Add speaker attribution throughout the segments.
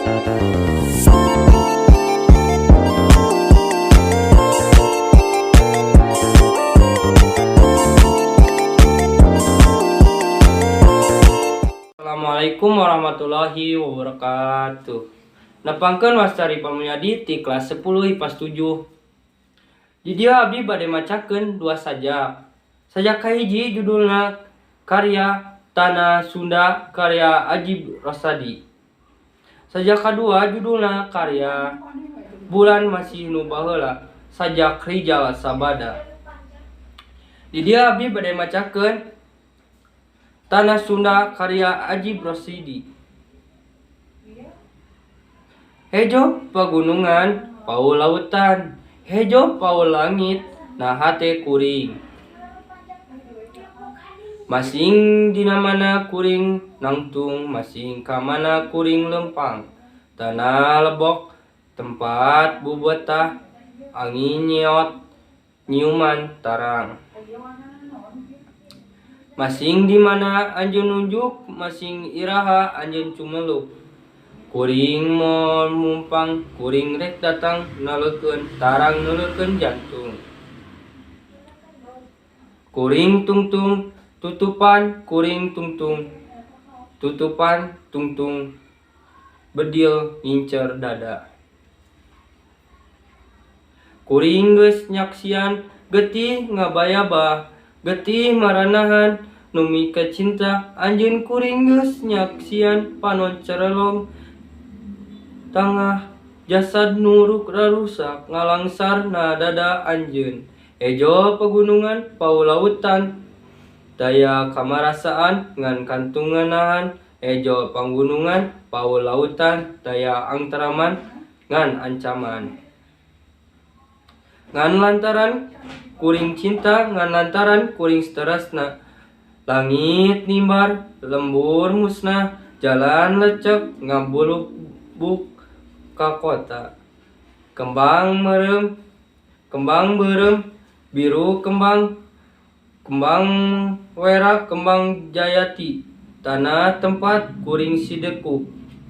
Speaker 1: Assalamualaikum warahmatullahi wabarakatuh. Nepangkeun wasta Rival Mulyadi ti kelas 10 IPA 7. Di dieu abdi bade macakeun dua sajak. Sajak kahiji judulna Karya Tanah Sunda karya Ajib Rosadi. Sajak kadua judulna Karya Bulan Masih Nu Baheula sajak Rijal Sabada. Di dieu abdi bade macakeun Tanah Sunda karya Ajib Rosidi. Hejo pagunungan, paul lautan, hejo paul langit, na hate kuring. Masing dina mana kuring nangtung, masing ka mana kuring lempang. Tanah lebok tempat bubetah, angin nyiot nyiuman tarang. Masing di mana anjeun nunjuk, masing iraha anjeun cumeluk. Kuring moal mumpang, kuring rek datang naleukeun tarang neuleukeun jantung. Kuring tungtung tutupan, kuring tungtung tutupan tungtung bedil ngincer dada. Kuring geus nyaksian getih ngabayabah, getih maranahan nu mikacinta anjeun. Kuring geus nyaksian panon cerelong tangah jasad nu rarusak ngalangsar na dada anjeun. Hejo pagunungan paul lautan daya kamarasaan ngan kantungenahan. Hejo panggunungan paul lautan daya angteraman ngan ancaman. Ngan lantaran kuring cinta, ngan lantaran kuring stresna. Langit nimbar lembur musnah, jalan lecek ngabulubuk ka kota. Kembang merem, kembang beureum, biru kembang, kembang wera, kembang jayati. Tanah tempat kuring sidekuk,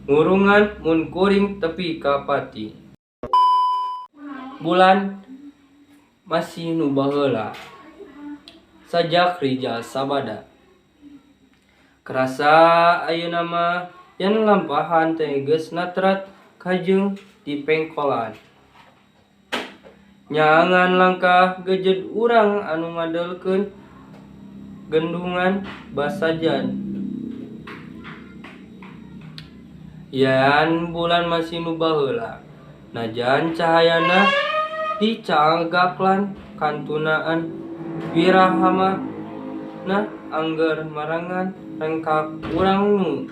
Speaker 1: ngurungan mun kuring tepi ka pati. Bulan Masih Nu Baheula sajak Rijal Sabada. Kerasa ayeuna mah yen lampahan teh geus natrat kajeung dipengkolan. Nyaangan langkah gejed urang anu ngadelkeun gendungan basajan. Yan bulan masih nu baheula, najan cahayana dicagaklan kantunaan wirahamana angger marangan rengkak urang nu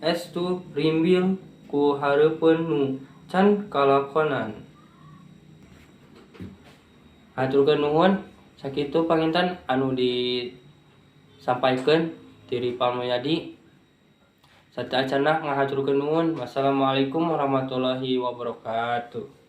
Speaker 1: estu rimbil ku hareupeun nu can kalakonan. Haturkeun nuhun, sakitu panginten anu disampaikeun ti Rival Mulyadi. Sateuacanna ngahaturkeun nuhun. Wassalamualaikum warahmatullahi wabarakatuh.